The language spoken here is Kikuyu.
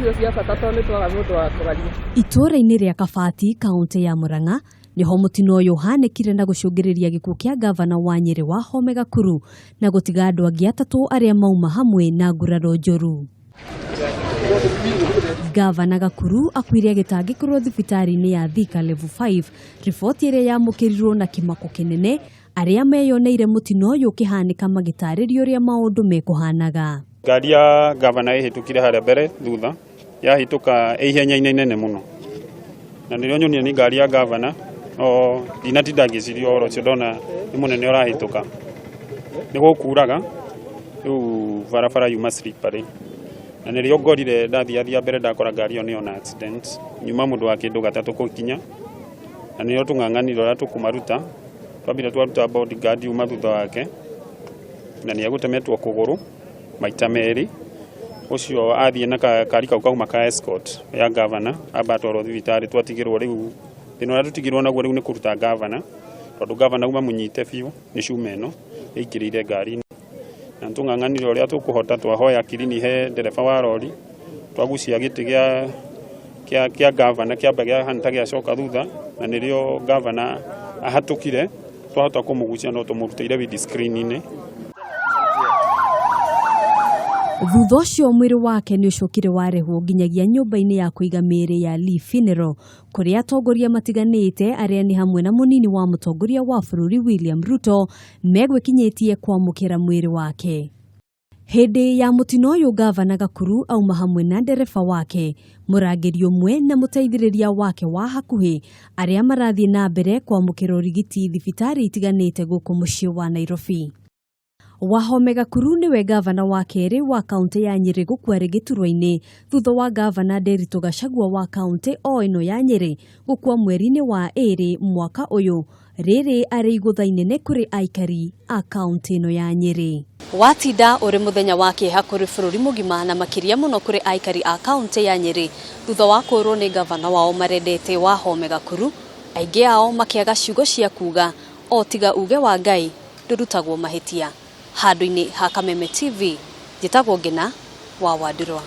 Icio cia bata tondũ nĩ twaga mũndũ wa kwaria. Itũũra-inĩ rĩa Kabati, kaũntĩ ya Murang'a, nĩho mũtino ũyũ ũhanĩkire na gũcũngĩrĩria gĩkuũ kĩa ngavana wa Nyĩrĩ Wahome Gakuru na gũtiga andũ angĩ atatũ arĩa mauma hamwe na nguraro njũru. Ngavana Gakuru akuire agĩtangĩkĩrwo thibitarĩ-inĩ ya Thika Level 5, riboti ĩrĩa yamũkĩrirwo na kĩmako kĩnene arĩa meyoneire mũtino ũyũ ũkĩhanĩka magĩtarĩria ũrĩa maũndũ mekũhanaga. Ngari ya gavana ĩhĩtũkire harĩa mbere thutha yahĩtũka ĩ ihenya-inĩ inene mũno, na nĩrĩo nyonire nĩ ngari ya gavana, no ndinatinda ngĩciria ũhoro ũcio, ndona nĩ mũnene ũrahĩtũka. Nĩ gũkuraga rĩu barabara yuma slippery, na nĩrĩo ngorire ndathiathia mbere ndakora ngari ĩyo nĩyona accident, nyuma mũndũ wa kĩndũ gatatũ gũkinya, na nĩrĩo tũng'ang'anire ũrĩa tũkũmaruta. Twambire twaruta bodyguard yuma thutha wake, na nĩ egũtemetwo kũgũrũ maita merĩ. Ũcio athiĩ na kari kau kauma ka escort ya gavana, amba atwarwo thibitarĩ, twatigĩrwo rĩu thĩna ũrĩa tũtigirwo naguo rĩu nĩ kũruta gavana, tondũ gavana uma mũnyite biũ nĩ cuma ĩno ĩingĩrĩire ngari-inĩ. Na nĩtũng'ang'anire ũrĩa tũkũhota, twahoya kirini he ndereba wa rori, twagucia gĩtĩ kĩa gavana kĩamba gĩa ta gĩacoka thutha, na nĩrĩo gavana ahatũkire, twahota kũmũgucia no tũmũrutĩire windscreen-inĩ. Thutha ũcio mwĩrĩ wake nĩ ũcokire warehwo nginyagia nyũmba-inĩ ya kũiga mĩĩrĩ ya Lee Funeral, kũrĩa atongoria matiganĩte arĩa nĩ hamwe na mũnini wa mũtongoria wa bũrũri William Ruto megwĩkinyĩtie kwamũkĩra mwĩrĩ wake. Hĩndĩ ya mũtino ũyũ ngavana Gakuru auma hamwe na ndereba wake, mũrangĩri ũmwe na mũteithĩrĩria wake wa hakuhĩ arĩa marathiĩ na mbere kwamũkĩra ũrigiti thibitarĩ itiganĩte gũkũ mũciĩ wa Nairobi. Wahome Gakuru nĩwe ngavana wa kerĩ wa kaũntĩ ya Nyĩrĩ gũkua rĩ gĩturwa-inĩ thutha wa ngavana Nderitu Gachagua wa kaũntĩ o ĩno ya Nyĩrĩ gũkua mweri-inĩ wa ĩrĩ mwaka ũyũ, rĩrĩ arĩ igũtha inene kũrĩ aikari a kaũntĩ ĩno ya Nyĩrĩ. Watinda ũrĩ mũthenya wa kĩeha kũrĩ bũrũri mũgima na makĩria mũno kũrĩ aikari a kaũntĩ ya Nyĩrĩ thutha wa kũũrwo nĩ ngavana wao marendete Wahome Gakuru, aingĩ ao makĩaga ciugo cia kuga o tiga uge wa Ngai ndũrutagwo mahĩtia. Handũ-inĩ ha Kameme TV, njĩtagwo Ngĩna wa Wandirwa.